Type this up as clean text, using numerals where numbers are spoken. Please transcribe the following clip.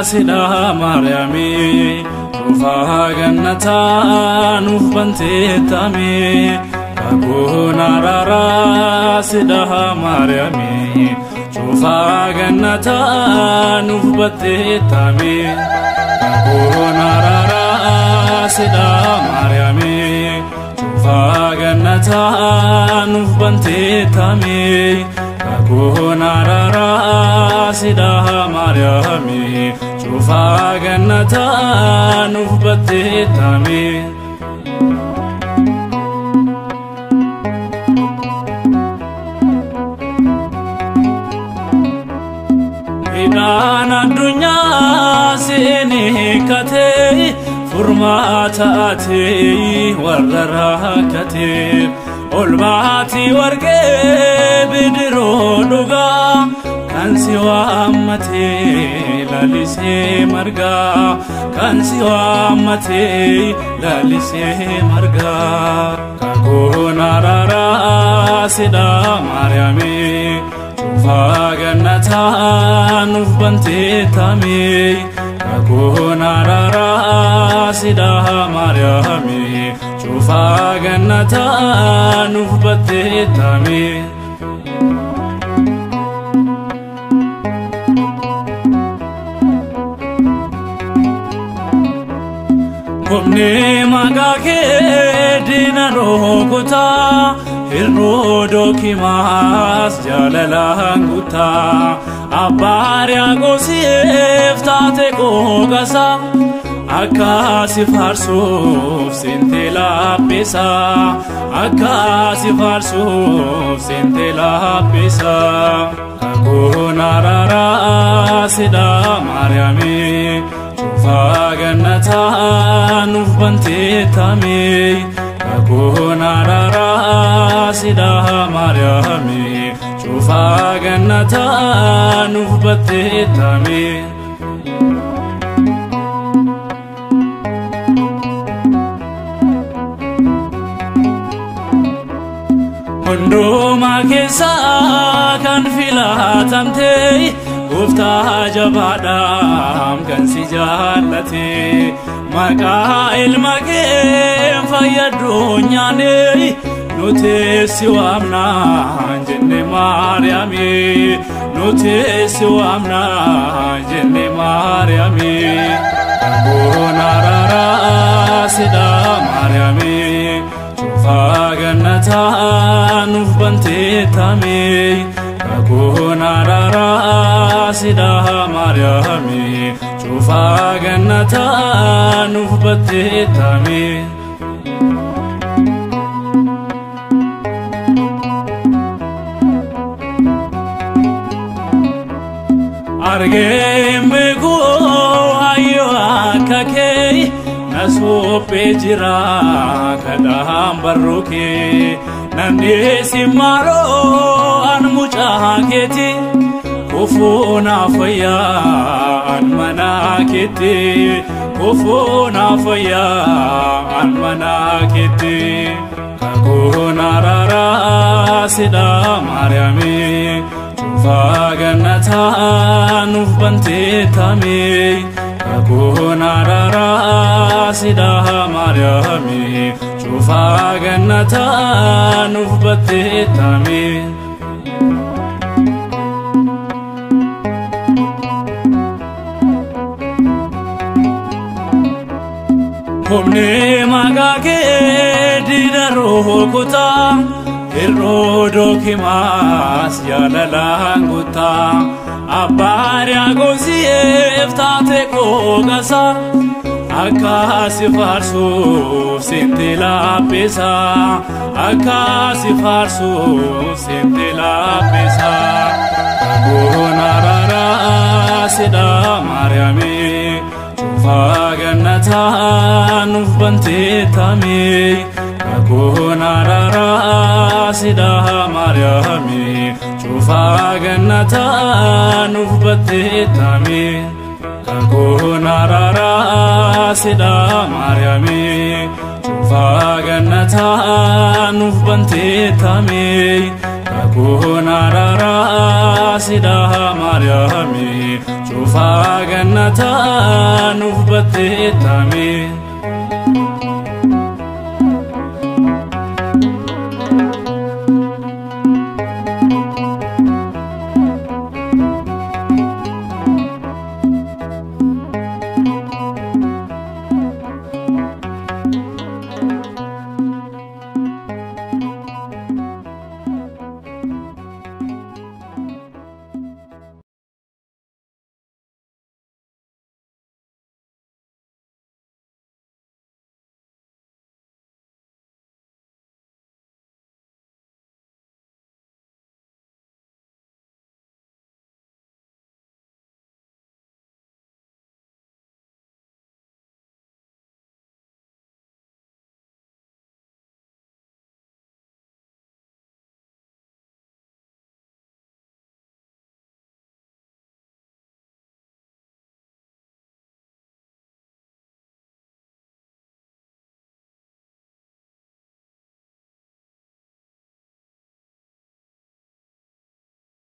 sidha Maariyaami cufaa gannataa nuuf banteettami kakuun araaraa sidha Maariyaami cufaa gannataa nuuf banteettami kakuun araaraa sidha Maariyaami cufaa gannataa nuuf banteettami kakuun araaraa sidha Maariyaami cufaa gannataa nuuf banteettami. Hidhaan addunyaa siin hiikkatee furmaata ati warra rakkateef ol baatii warqee bidiruu dhugaa kan si waammatee lalisee margaa kan si waammatee lalisee margaa kakuun araaraa sidha Maariyaami cufaa gannataa nuuf banteettami kakuun araaraa sidha Maariyaami cufaa gannataa nuuf banteettami. Humni maqaa kee diina rukutaa hir'uu dookimaas jaalalaan guutaa abbaa Riyaaqoosiif taate qooqasa akka si faarsuuf seente laphisa akka si faarsuuf seente laphisa kakuun araaraa sidha Maariyaami cufaa gannataa nuuf banteettami kakuun araaraa sidha Maariyaami cufaa gannataa nuuf banteettami. Hundumaa keessaa kan filatamte gooftaa jabaadhaam kan si jaallate maqaa ilma kee fayyadduunyaane nuti si waamnaa jenne Maariyaami nuti si waamnaa jenne Maariyaami kakuun araaraa sidha Maariyaami cufaa gannataa nuuf banteettami kakuun araaraa sidha Maariyaami cufaa gannataa nuuf banteettami. Argeen beeku hayyoo akka kee na suphee jira kadhaan barruu kee namni si maaloo an mucaa keeti kufuu naaf wayyaa an mana keetti kufuu naaf wayyaa an mana keetti kakuun araaraa sidha Maariyaami cufaa gannataa nuuf banteettami kakuun araaraa sidha Maariyaami cufaa gannataa nuuf banteettami. Humni maqaa kee diina rukutaa hir'uu dookimaas jaalalaan guutaa abbaa Riyaaqoosiif taate qooqasa akka si faarsuuf seente laphisa akka si faarsuuf seente laphisa kakuun araaraa sidha Maariyaami cufaa gannataa nuuf banteettami kakuun araaraa sidha Maariyaami cufaa gannataa nuuf banteettami kakuun araaraa sidha Maariyaami cufaa gannataa nuuf banteettami kakuun araaraa sidha Maariyaami. Cufaa gannataa nuuf batteettame.